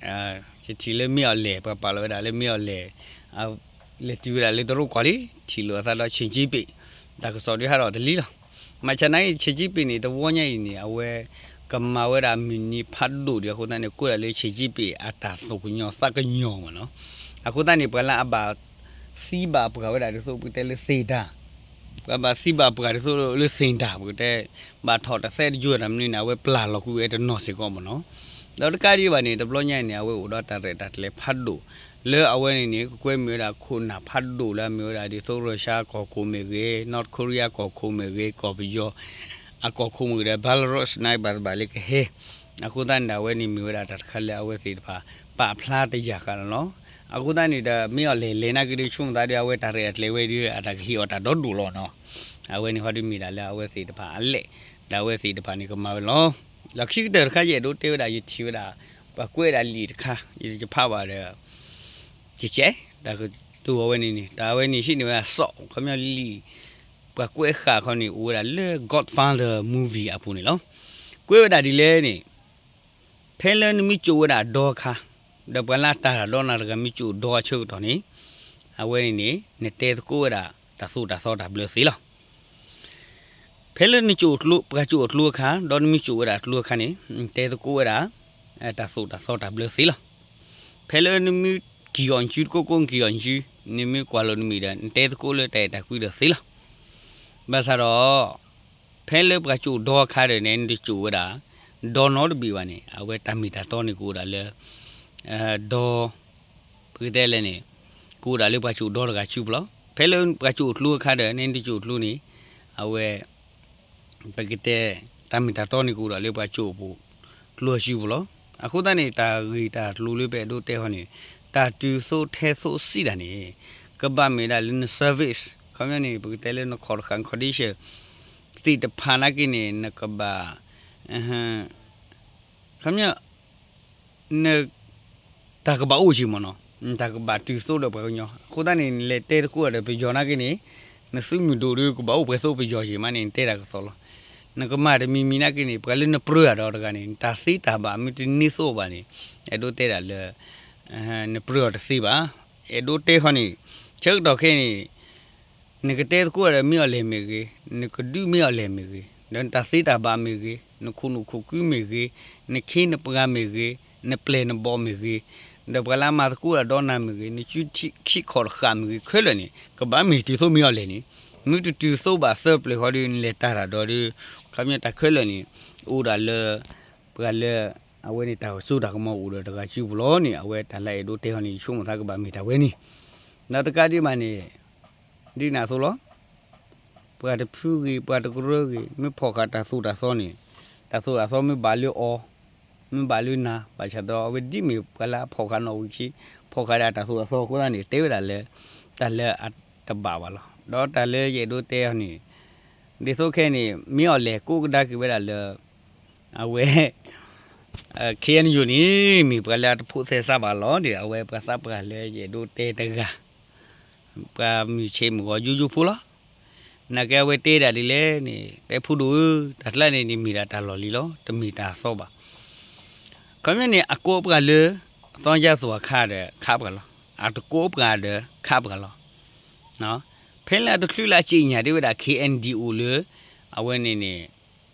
အံၤ ယထံၣ်လၢမ့ၢ်အီၤလဲၣ် ပှၤပာ်လီၤဝဲဒၣ်လၢမ့ၢ်အီၤလဲၣ် လဲၤတုၤဝဲဒၣ်လၢတရူးကီၢ်လံ ထံၣ်လိာ်အသးဒီး ဆံးကၠံပ့း တၢ်ကစီၣ်ဒုးဟးထီၣ်တလံလီၤ. မၤဆါနၤအံၤ ဆံးကၠံပ့းန့ၣ် တဝီညါအံၤန့ၣ် အဝဲ ကမၤဝဲဒၣ်မုၢ်နံၤဖးဒိၣ်ဒံးအဃိသတးန့ၣ် ကွဲးဒၣ်လၢဆံးကၠံပ့းအတၢ်သူၣ်ကညီၤသးကညီၤမးနီၤ. အဃိသတးန့ၣ် ပှၤလၢအဘၣ်သံဘၣ်ပှၢ်ဝဲဒၣ်ဒ်သိးပကတဲလၢသ့ၣ်တၢ် ပှၤဘၣ်သံဘၣ်ပှၢ်ဒ်သိးလၢသ့ၣ်တၢ် ပကတဲ ဘၣ်ထီၣ်တသဲတယိတၢ်မနုၤန့ၣ် အဝဲပျၢ်လီၤကွံာ်ဝဲတနီၤစ့ၢ်ကီးမးနီၤ. ဒီးတကးဒံးဘၣ်န့ၣ် တဘျီညါအံၤန့ၣ် အဝဲအိၣ်ဒီးတၢ်ရဲၣ်တၢ်ကျဲၤဖးဒိၣ် လၢအဝဲန့ၣ်န့ၣ် ကကွဲမုာ်ဝဲဒၣ်ခိၣ်နၢ်ဖးဒိၣ်လၢအမ့ၢ်ဝဲဒၣ်ဒ်သိး Russia ကီၢ်ခိၣ်မ့ၢ်ဂ့ၤ North Korea ကီၢ်ခိၣ်မ့ၢ်ဂ့ၤ ကီၢ်ပယီၤ အကီၢ်ခိၣ်မ့ၢ်ဂ့ၤဒီး Belarus န့ၣ် ဘၣ်သဘၣ်လၢကဟဲ အဃိသတးန့ၣ်ဒီး အဝဲန့ၣ်မ့ၢ်ဝဲဒၣ်တၢ်တခါလၢအဝဲသ့ၣ်တဖၣ် ပာ်ဖျါတယာ်ဃာ်လီၤလီၤ. အဃိသတးန့ၣ်ဒီး မ့ၢ်အီၤလဲၣ်လဲၣ်နာ်က့ဒုး ဆိကမိၣ်သးဒုး အဝဲတၢ်ရဲၣ်တၢ်ကျဲၤဝဲဒုး အတၢ်ကဟ့ၣ်အီၤတၢ်ဒီဒိၣ်လီၤနီၤ. အဝဲန့ၣ်ဟီဒုးမ့ၢ်ဒၣ်လၢအဝဲသ့ၣ်တဖၣ်အလဲၣ် ဒီးအဝဲသ့ၣ်တဖၣ်န့ၣ်ကမၤဝဲလီၤ. ဒီးခံကတၢၢ်တခါ ယအဲၣ်ဒိးတဲဝဲဒၣ် ယထံၣ်ဝဲဒၣ် ပှၤကွဲးဒၣ်လံာ်တခါ ယတဖးဘၣ်ဒီး ကကဲ တၢ်ကတိၤအဝဲန့ၣ်န့ၣ် တၢ်အဝဲန့ၣ်ဟံးန့ၢ်ဝဲဒၣ်စီၣ် ခီပညီလံာ် ပှၤကွဲးဃာ်ခီန့ၣ် အိၣ်ဝဲဒၣ်လၢ Godfather movie အပူၤန့ၣ်လီၤ. ကွဲးဝဲဒၣ်ဒ်လဲၣ်န့ၣ် ဖဲလၢနမ့ၢ်ကၠိးဝဲဒၣ်ဒီအခါ ဒီးပှၤလၢအတၢ်တၢ်ဒီးနၤတဂၤမ့ၢ်ကၠိးဒီအဆၢကတီၢ်န့ၣ် အဝဲန့ၣ်န့ၣ် နတဲသကိးဝဲဒၣ်တၢ်သိၣ်တၢ်သီတၢ်ဘျၢသ့လီၤ. ဖဲလၢနကၠိးကျိ ပှၤကၠိးအကျိအခါ ဒီးနမ့ၢ်ကၠိးဝဲဒၣ်ကျိအခါန့ၣ် နတဲသကိးဝဲဒၣ် တၢ်သိၣ်တၢ်သီတၢ်ဘျၢသ့လီၤ. ဖဲလၢနမ့ၢ်ကံၢ်အီၣ်နစုတကိးကိးကံၢ်အီၣ်နစု နမ့ၢ်ကွၢ်လိာ်နမံၤဒီး နတဲသကိးလၢတၢ်အဲၣ်တၢ်ကွံဒီးသ့လီၤ. ဘၣ်ဆၣ်ဒီး ဖဲလၢပှၤကၠိးဒီအခါဒီးန့ၣ် နတကၠိးဝဲဒၣ် ဒီနီတဘ့ၣ်ဘၣ်န့ၣ် အဝဲတၢ်မ့ၢ်တၢ်တီန့ၣ်ကအိၣ်ဒၣ်လၢ ဒီ ပကတဲလဲၣ်န့ၣ် ကအိၣ်ဒၣ်လၢပှၤကၠိးဒီတဂၤစုပူၤလီၤ. ဖဲလၢပှၤကၠိးကျိအခါဒီးန့ၣ် နတကၠိးကျိန့ၣ် အဝဲ ပကတဲ တၢ်မ့ၢ်တၢ်တီန့ၣ်ကအိၣ်ဒၣ်လၢပှၤကၠိးပူၤ ကျိစုပူၤလီၤ. အဃိသတးန့ၣ် တၢ်ဂ့ၢ်တၢ်ကျိၤလၢပအဲၣ်ဒိးတဲဟီန့ၣ် တၢ်တုၤသိးထဲသိးစံးတၢ်န့ၣ် ကဘၣ်မ့ၢ်ဒၣ်လၢန service ခီပညီန့ၣ် ပကတဲလၢနခီၣ်တဃာ် condition သ့ၣ်တဖၣ်နာ်က့န့ၣ် နကဘၣ် ခီပညီ န တၢ်ကဘၣ်အိၣ်က့ၤမ့ၢ်နီၤ, တၢ်ကဘၣ်တုၤသိးဒီးပှၤကညီ. အဃိသတးန့ၣ် နလဲၤတဲသကိးဒီးပယီၤနာ်က့န့ၣ် နသုးမုၢ်ဒိၣ်ဒီးကဘၣ်အိၣ်ပှဲၤသိးပယီၤက့ၤမးန့ၣ် နတဲတၢ်ကသီလီၤ. နကမၤတမံၤမံၤနာ်က့န့ၣ် ပှၤလၢနပြၢအီၤဒီးတဂၤန့ၣ် နတၢ်သ့တၢ်ဘၣ်မ့ၢ်တန့ၢ်သိးဘၣ်န့ၣ် အဲၣ်ဒိးတဲဒၣ်လၢ နပြၢအီၤတသ့ဘၣ်. အဲၣ်ဒိးတဲဃီန့ၣ် ဆၢကတီၢ်ခဲအံၤန့ၣ် နကတဲသကိးဒီးမ့ၢ်အီၤလဲၣ်မ့ၢ်ဂ့ၤ, နကဒုးမ့ၢ်အီၤလဲၣ်မ့ၢ်ဂ့ၤ, ဒီးနတၢ်သ့တၢ်ဘၣ်မ့ၢ်ဂ့ၤ, နခိၣ်နူာ်ခိၣ်ကုမ့ၢ်ဂ့ၤ, နခ့နပှၤမ့ၢ်ဂ့ၤ, နပျဲၢ်နဘီၣ်မ့ၢ်ဂ့ၤ, ဒီးပှၤလၢအမၤသကိးတၢ်ဒီးနၤမ့ၢ်ဂ့ၤ, နစုခံခီၣ်တဃာ်မ့ၢ်ဂ့ၤ ခဲလၢာ်န့ၣ် ကဘၣ်မ့ၢ်တုၤသိးမ့ၢ်အီၤလဲၣ်န့ၣ်, မ့ၢ်တတုၤသိးဘၣ်သၢပျၢၤဃီဒီး နလဲၤတၢ်တၢ်ဒီးဒီး ခီပညီတၢ်ခဲလၢာ်န့ၣ် အိၣ်ဒၣ်လၢ ပှၤလၢ အဝဲန့ၣ်တၢ်ကစိတၢ်ကမီၤအိၣ်ဒီးတဂၤစုပူၤလီၤန့ၣ် အဝဲတၢ်လၢအဲၣ်ဒိးတဲဟီန့ၣ် ယဆိကမိၣ်သးကဘၣ်မ့ၢ်တၢ်ဝဲန့ၣ်, ဒီးတကးဒံးဘၣ်န့ၣ် ဒ်န့ၣ်အသိးလီၤ. ပှၤတဖုဂ့ၤ ပှၤတကရၢဂ့ၤ မ့ၢ်ဖီၣ်ဃာ်တၢ်သိၣ်တၢ်သီန့ၣ် တၢ်သိၣ်တၢ်သီမ့ၢ်ဘၣ်လၢအီၤ မ့ၢ်ဘၣ်လၢနၤ ဘၣ်ဆၣ်ဒီးအဝဲဒ်မ့ၢ်ပှၤလၢအဖီၣ်ဃာ်နီၣ်ဝံၤခံ ဖီၣ်ဃာ်ဒၣ်တၢ်သိၣ်တၢ်သီအဃိသတးန့ၣ် တဲဝဲဒၣ်လၢ တၢ်လၢအတဘၣ်ဘၣ်လီၤ. ဒီးတၢ်လၢယအဲၣ်ဒိးတဲအီၤန့ၣ် ဒ်သိးခဲအံၤန့ၣ် မ့ၢ်အီၤလဲၣ်ကိးကဒါက့ၤဝဲဒၣ်လၢ အဝဲ KNU န့ၣ် မ့ၢ်ပှၤလၢအတဖိးသဲစးဘၣ်လီၤဒီး အဝဲပှၤသးပှၢ်လၢယအဲၣ်ဒိးတဲတဂၤ ပှၤမုၢ်ဆ့ၣ်မုၢ်ဂီၤယိယိဖိလီၤ. နာ်က့အဝဲတဲဒၣ်ဒ်လဲၣ်န့ၣ် တဲဖိဒိၣ်ဧၢ, တၢ်ကျါန့ၣ်န့ၣ်မ့ၢ်ဒၣ်တၢ်လီၢ်လံၤလီၤ, တမ့ၢ်တၢ်သီဘၣ်. ခီပညီန့ၣ် အကိးပှၤလၢ သီယါသူၣ်အခါဒီး ခးပှၤလီၤ. အတကိးပှၤဒီး ခးပှၤလီၤ. ဖဲလၢအတချုးလၢအစံၣ်ညါဒ်ဝဲဒၣ် ခ့ၣ်အဲၣ်ယူၣ်အိၣ်လၢ အဝဲန့ၣ်န့ၣ်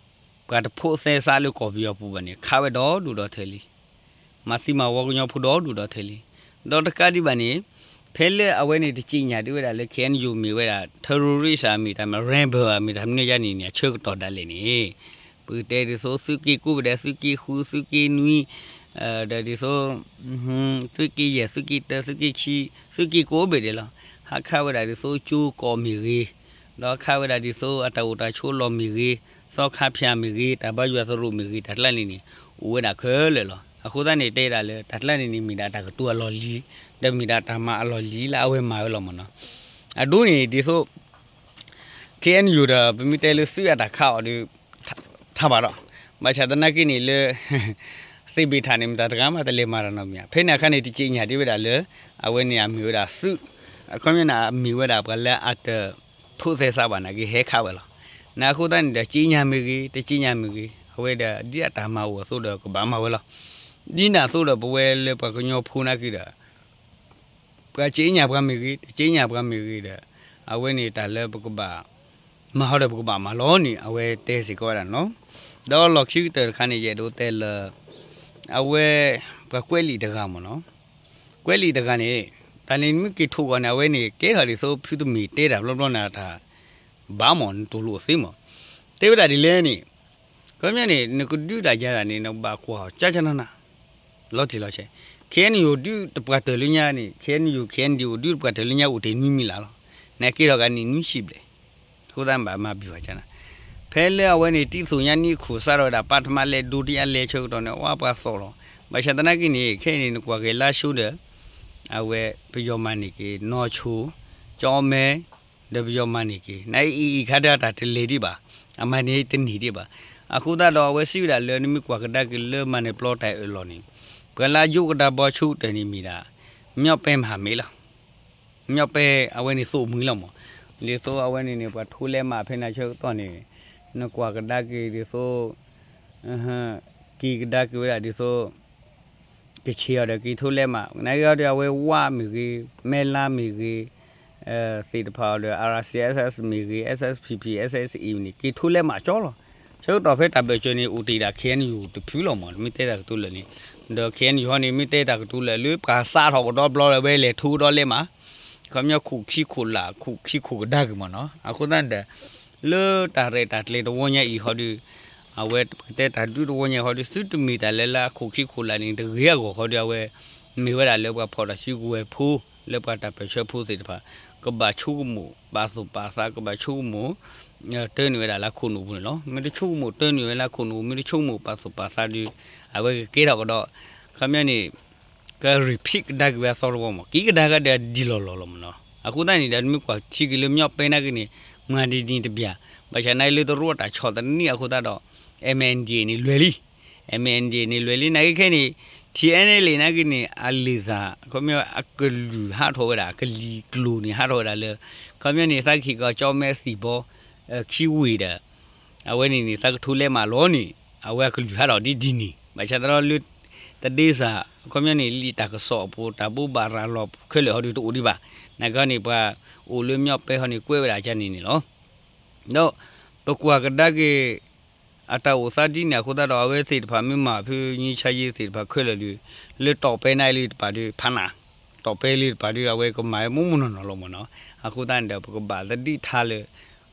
ပှၤတဖိးသဲစးလၢကီၢ်ပယီၤပူၤဘၣ်န့ၣ် ခးဝဲဒီဒူၣ်ဒီထၢလံ. မၤသံမၤဝီကညီဖိဒီဒူၣ်ဒီထၢလံ. ဒီးတကးဒံးဘၣ်န့ၣ် ဖဲလၢအဝဲန့ၣ်တစံၣ်ညါဒ်ဝဲဒၣ်လၢ ခ့ၣ်အဲၣ်ယူၣ်မ့ၢ်ဝဲဒၣ် terrorist ဧါ မ့ၢ်တၢ်မ့ၢ် rebel ဧါ မ့ၢ်တၢ်မနုၤယါန့ၣ်န့ၣ် အဆၢကတီၢ်ဒၣ်လဲာ်န့ၣ် ပကတဲဒ်သိး သုးက့ကိးပဒဲး သုးက့ဃု သုးက့နွံ ဒီးဒ်သိး သုးက့ယဲၢ် သုးက့တၢ သုးက့ခံ သုးက့ကိးဘ့ၣ်ဒဲးလီၤ. ဟးခးဝဲဒၣ်ဒ်သိးကၠိကီးမ့ၢ်ဂ့ၤ, ဒီးခးဝဲဒၣ်ဒ်သိးအတၢ်အိၣ်တၢ်ဆိးလီၢ်မ့ၢ်ဂ့ၤ, သီခါဖၠၣ်မ့ၢ်ဂ့ၤ, တၢ်ဘါယွၤသရိာ်မ့ၢ်ဂ့ၤ တၢ်ကျါန့ၣ်န့ၣ် အိၣ်ဝဲဒၣ်ခဲလၢာ်လီၤ. အဃိသတးန့ၣ် တဲဒၣ်လၢ တၢ်ကျါန့ၣ်န့ၣ် မ့ၢ်ဒၣ်တၢ်ကတိၤအလီၢ်လံၤ, ဒီးမ့ၢ်ဒၣ်တၢ်မၤအလီၢ်လံၤလၢအဝဲမၤဝဲလီၤမ့ၢ်နီၤ. အဒိန့ၣ်ဒ်သိး ခ့ၣ်အဲၣ်ယူၣ်ဒီး ပမ့ၢ်တဲလၢသုးအတၢ်ခးအီၤဒီး ထးဘၣ်ဒီး ဘၣ်ဆၣ်သနာ်က့န့ၣ်လၢ သ့ၣ်ဘ့ၣ်ထၣ်န့ၣ် မတၤတဂၤမးတလဲၤမၤတၢ်နီတမံၤဧါ. ဖဲန့ၣ်အခါန့ၣ် တစံၣ်ညါဒ်ဝဲဒၣ်လၢ အဝဲန့ၣ်အမ့ၢ်ဝဲဒၣ်သုး, အခီပညီန့ၣ် အမ့ၢ်ဝဲဒၣ်ပှၤလၢအတဖိးသဲစးဘၣ်နာ်က့ ဟဲခးဝဲလီၤ. နာ်အဃိသတးန့ၣ်ဒီး စံၣ်ညါမ့ၢ်ဂ့ၤ တစံၣ်ညါမ့ၢ်ဂ့ၤ အဝဲဒၣ်ဒ်အတၢ်မၤအိၣ်အသိးဒီး ကဘၣ်မၤဝဲလီၤ. ဒ်န့ၣ်အသိးဒီး ပဝဲလၢပှၤကညီဖိနာ်က့ဒီး ပှၤစံၣ်ညါပှၤမ့ၢ်ဂ့ၤ တစံၣ်ညါပှၤမ့ၢ်ဂ့ၤဒီး အဝဲန့ၣ်တၢ်လၢပကဘၣ် မၤဟီဒီးပကဘၣ်မၤလီၤန့ၣ် အဝဲတဲစ့ၢ်ကီးဝဲဒၣ်နီၤ. ဒီးလီၢ်ခံကတၢၢ်တခါန့ၣ် ယအဲၣ်ဒိးတဲလၢ အဝဲ ပှၤကွဲးလံာ်တဂၤမ့ၢ်နီၤ. ကွဲးလံာ်တဂၤန့ၣ် တၢ်န့ၣ်မ့ၢ်က့ၤထိၣ်ဂီၤန့ၣ် အဝဲန့ၣ် ကဲထီၣ်ဒ်သိးဖုတမ့ၢ်တဲတၢ်ဘျီဘျီန့ၣ်တၢ် ဘၣ်မ့ၢ်နတိၢ်လိာ်သ့မ့ၢ် တဲဝဲဒၣ်ဒ်လဲၣ်န့ၣ် ခီပညီန့ၣ် နကဒုးတၢ်ယၤတၢ်န့ၣ် နကဘၣ်ကွၢ်အီၤကၠၢကၠၢနးနး လီၤတံၢ်လီၤဆဲး. ခ့ၣ်အဲၣ်ယူၣ်ဒုးတပှၤတၢၢ်လၢညါန့ၣ် ခ့ၣ်အဲၣ်ယူၣ် ခ့ၣ်အဲၣ်ယူၣ်ဒုးတပှၤတၢၢ်လၢညါအိၣ်တ့ၢ်နွံမံၤလၢ်လီၤ. နကဲထီၣ်ကန့ၣ်နွံဆံဘျဲၣ်. အဃိသတးဘၣ်မၤဘံၣ်ဝဲကၠၢနး ဖဲလၢအဝဲန့ၣ် တံၢ်သူၣ်ညါနံၣ်ခိၣ်စးထီၣ်ဝဲဒၣ် ပထမလဲၤ ဒုတိယလဲၤ ဆၢကတီၢ်န့ၣ် အဝဲပှၤသီၣ်လီၤ. ဘၣ်ဆၣ်သနာ်က့န့ၣ် ခဲအံၤန့ၣ် နကွၢ်က့ၤလါၡိဒီး အဝဲပယီၤမၤန့ၢ်က့ၤ နီၢ်ဆိ ကၠီမဲ ဒီးပယီၤမၤန့ၢ်က့ၤ နအံၤအံၤခါဒၣ်တၢ်တလဲၤဒံးဘၣ်, အမၤန့ၢ်တန့ၢ်ဒံးဘၣ်. အဃိသတးဒီးအဝဲစံးဝဲဒၣ်လၢ နမ့ၢ်ကွၢ်ကဒါက့ၤလၢမၤနၢၤပျီတၢ်အၢၣ်လီၤန့ၣ် ပှၤလၢအယိးကဒါဘီဆိကတၢၢ်န့ၣ်မ့ၢ်ဒၣ် မၠီၣ်ပဲမၤမ့ၢ်လီၤ. မၠီၣ်ပဲအဝဲန့ၣ်သိၣ်မှံၤလီၤမး. ဒ်သိးအဝဲန့ၣ်န့ၣ် ပှၤထိလဲးမးဖဲန့ၣ်ဆၢကတီၢ်န့ၣ် နကွၢ်ကဒါက့ၤဒ်သိး က့ၤကဒါက့ၤဝဲဒၣ်ဒ်သိး ကဆံးအီၤဒီးက့ၤထိလဲးမး နာ်က့အီၤဒီးအဝဲဝါမ့ၢ်ဂ့ၤ မဲလါမ့ၢ်ဂ့ၤ သ့ၣ်တဖၣ်အီၤဒီး RCSS မ့ၢ်ဂ့ၤ SSPP SSA န့ၣ် က့ၤထိလဲးမးကၠီလီၤ. ဆၢကတီၢ်ဖဲတၢ်ဘၢၣ်စၢၤန့ၣ် အိၣ်တ့ၢ်ဒၣ် ခ့ၣ်အဲၣ်ယူၣ် တဖုလီၤမး မ့ၢ်တဲတၢ်ကတိၤလၢာ်န့ၣ်, ဒီး ခ့ၣ်အဲၣ်ယူၣ် ဟီန့ၣ် မ့ၢ်တဲတၢ်ကတိၤလၢာ်လၢပှၤစးထီၣ်ကဒီးဘျီလၢဝဲလဲၤထူကဒီးလဲးမး ခီပညီခိၣ်ခံခိၣ်လၢ် ခိၣ်ခံခိၣ်ကဒါက့ၤမးနီၤ. အဃိသတးဒီး လၢတၢ်ရဲၣ်တၢ်ကျဲၤတဝီညါအံၤဟီဒီး အဝဲပကတဲတၢ်ဒုးတဝီညါအံၤဟီဒီး သုတမ့ၢ်တၢ်လၢလၢအခိၣ်ခံခိၣ်လၢ်န့ၣ် တဂ့ၤအဂီၢ်ဟီဒီး အဝဲ မ့ၢ်ဝဲဒၣ်လၢပှၤဖီၣ်တၢ်စုကဝဲၤဖိ လၢပှၤတၢ်ပၢၢ်ဆၢဖိသ့ၣ်တဖၣ် ကဘၣ်ဆိကမိၣ်ပာ်သူၣ်ပာ်သး ကဘၣ်ဆိကမိၣ် တၢနုာ်ဝဲဒၣ်လၢခိၣ်နူာ်ပူၤန့ၣ်လီၤ. မ့ၢ်တဆိကမိၣ်တၢနုာ်ဝဲလၢခိၣ်နူာ် မ့ၢ်တဆိကမိၣ်ပာ်သူၣ်ပာ်သးဒီး အဝဲကကဲထီၣ်ကဒီး ခီပညီန့ၣ် က repeat ကဒါက့ၤဝဲအသီတဝီမး က့ၤကဒါကဒီးဒ်လီၢ်လီၢ်လီၤမးနီၤ. အဃိသတးန့ၣ်ဒီး နမ့ၢ်ကွၢ်ထံက့ၤလၢမၠီၣ်ပဲနာ်က့န့ၣ် မၤဒ်န့ၣ်တဘၣ်. ဘၣ်ဆၣ်နာ်က့လၢတရူးအတၢ်ဆီၣ်သနံးအဃိသတးဒီး MNDAA န့ၣ်လွဲၤလံ MNDAA န့ၣ်လွဲၤလံ နာ်က့ခဲအံၤန့ၣ် TNLA နာ်က့န့ၣ် အလံာ်သး ခီပညီအကလုၢ်ဟးထီၣ်ဝဲဒၣ် ကလံၤကျိၤန့ၣ် ဟးထီၣ်ဝဲဒၣ်လၢ ခီပညီန့ၣ် သးကဟ့ၣ်ကီးကၠီမဲသံၣ်ဘီ ခံဝ့ၢ်ဒီး အဝဲန့ၣ်န့ၣ် သးကထိလဲးမးလီၤန့ၣ် အဝဲအကလုၢ်ဟးထီၣ်ဒ်ဒ်န့ၣ် ဘၣ်ဆၣ်သနာ်က့လၢ တဒ့စၢ် ခီပညီန့ၣ် လံာ်တၢ်ကစီၣ်အပူၤ တၢ်ဘိးဘၣ်ရၤလီၤခဲလၢာ်ဟီဒီးတအိၣ်ဒံးဘၣ်. နာ်က့န့ၣ် ပှၤအိၣ်လၢမၠီၣ်ပဲဟီန့ၣ် ကွဲးဝဲဒၣ်ကန့ၣ်န့ၣ်လီၤ. ဒီးပကွၢ်ကဒါက့ၤ အတၢ်အိၣ်သးဒ်န့ၣ်အဃိသတးဒီး အဝဲသ့ၣ်တဖၣ်မ့ၢ်မၤဖု ငြိမ်းချမ်းရေး သ့ၣ်တဖၣ်ခဲလၢာ်ဒီး လၢတီၣ်ပဲနာ်က့လံတပၤဒီး ဖးနး တီၣ်ပဲလံတပၤဒီး အဝဲကမၤဝဲမိၢ်မိၢ်နီၢ်နီၢ်လီၤမးနီၤ. အဃိသတးန့ၣ်ဒီး ပကဘၣ်သဒံးထါလၢ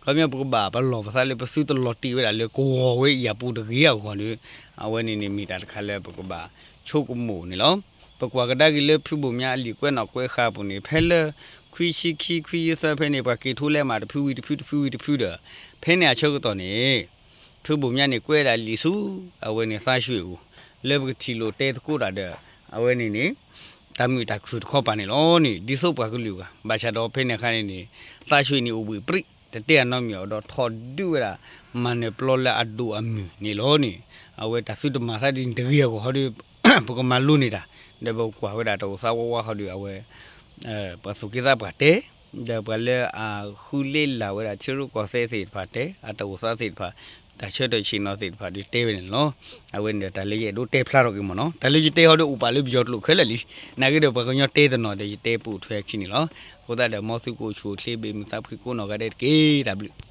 ခီပညီပကဘၣ်ပလီၢ်ပသးလၢပသုတလီၤတံၢ်ဝဲဒၣ်လၢကဝီၤဝဲအံၤအပူၤတဂ့ၤအဂီၢ်ဒီး အဝဲန့ၣ်န့ၣ်မ့ၢ်တၢ်တခါလၢပကဘၣ်ဆိကမိၣ်န့ၣ်လီၤ. ပကွၢ်ကဒါက့ၤလၢဖုဘိၣ်မၠါအလံာ်ကွဲးနီၣ်ကွဲးဃါအပူၤန့ၣ် ဖဲလၢ ခွံဆံခံ ခွံဆံသၢဖဲန့ၣ် ပှၤက့ၤထိလဲးမးတဖုဝံၤတဖုတဖုဝံၤတဖုဒီး ဖဲန့ၣ်အဆၢကတီၢ်န့ၣ် ဖုဘိၣ်မၠါန့ၣ် ကွဲးဒၣ်လံာ်ဆူ အဝဲန့ၣ်သးရွှ့ၣ်အအိၣ် လၢပကထံၣ်လိာ်တဲသကိးတၢ်ဒီး အဝဲန့ၣ်န့ၣ် တၢ်မုာ်တၢ်ခုၣ်တခီပၤန့ၣ်လီၤန့ၣ် ဒ်သိးပှၤကလုာ်ဂၤ ဘၣ်ဆၣ်ဒီးဖဲန့ၣ်အခါန့ၣ်န့ၣ် သးရွှ့ၣ်န့ၣ်အိၣ်ဘှံးပြံး တတဲအနီတမံၤအီၤဒီး ထီၣ်ဒုးဝဲဒၣ် မၤနၢၤပျီလၢအဒိၣ်အမုၢ်န့ၣ်လီၤန့ၣ် အဝဲတၢ်သုတမၤသးဒ်န့ၣ်တဂ့ၤအဂီၢ်ဟီဒီး ပကမၤလိန့ၢ်တၢ် ဒီးပကွၢ်ဝဲဒၣ်တၢ်အိၣ်သးဝးဝးဟီဒီး အဝဲ ပှၤသူၣ်က့သးပှၢ်တဲ ဒီးပှၤလၢအဃုလ့ၣ်လၤဝဲဒၣ်ထံရူၢ်ကီၢ်သဲးသ့ၣ်တဖၣ်တဲ အတၢ်အိၣ်သးသ့ၣ်တဖၣ် တၢ်ဆၢထၢၣ်ဆ့ၣ်နီၤသ့ၣ်တဖၣ်ဒုးတဲဝဲန့ၣ်လီၤ. အဝဲန့ၣ်ဒီးတၢ်လၢယအဲၣ်ဒိးတဲဖျါထီၣ်က့ၤမ့ၢ်နီၤ တၢ်လၢယတဲဟီဒီးအိၣ်ပာ်လၢပယီၤကျိာ်ခဲလၢာ်လံ. နာ်က့ဒီးပှၤကညီတဲတနီၤဒီးယတဲပိာ်ထွဲခံန့ၣ်လီၤ. အဃိသတးဒီးမ်သုကအိၣ်ဆူၣ်အိၣ်ချ့ဘၣ်မုာ်သးဖှံကိးနီၢ်ဂၤဒဲးတက့ၢ်. တၢ်ဘျုး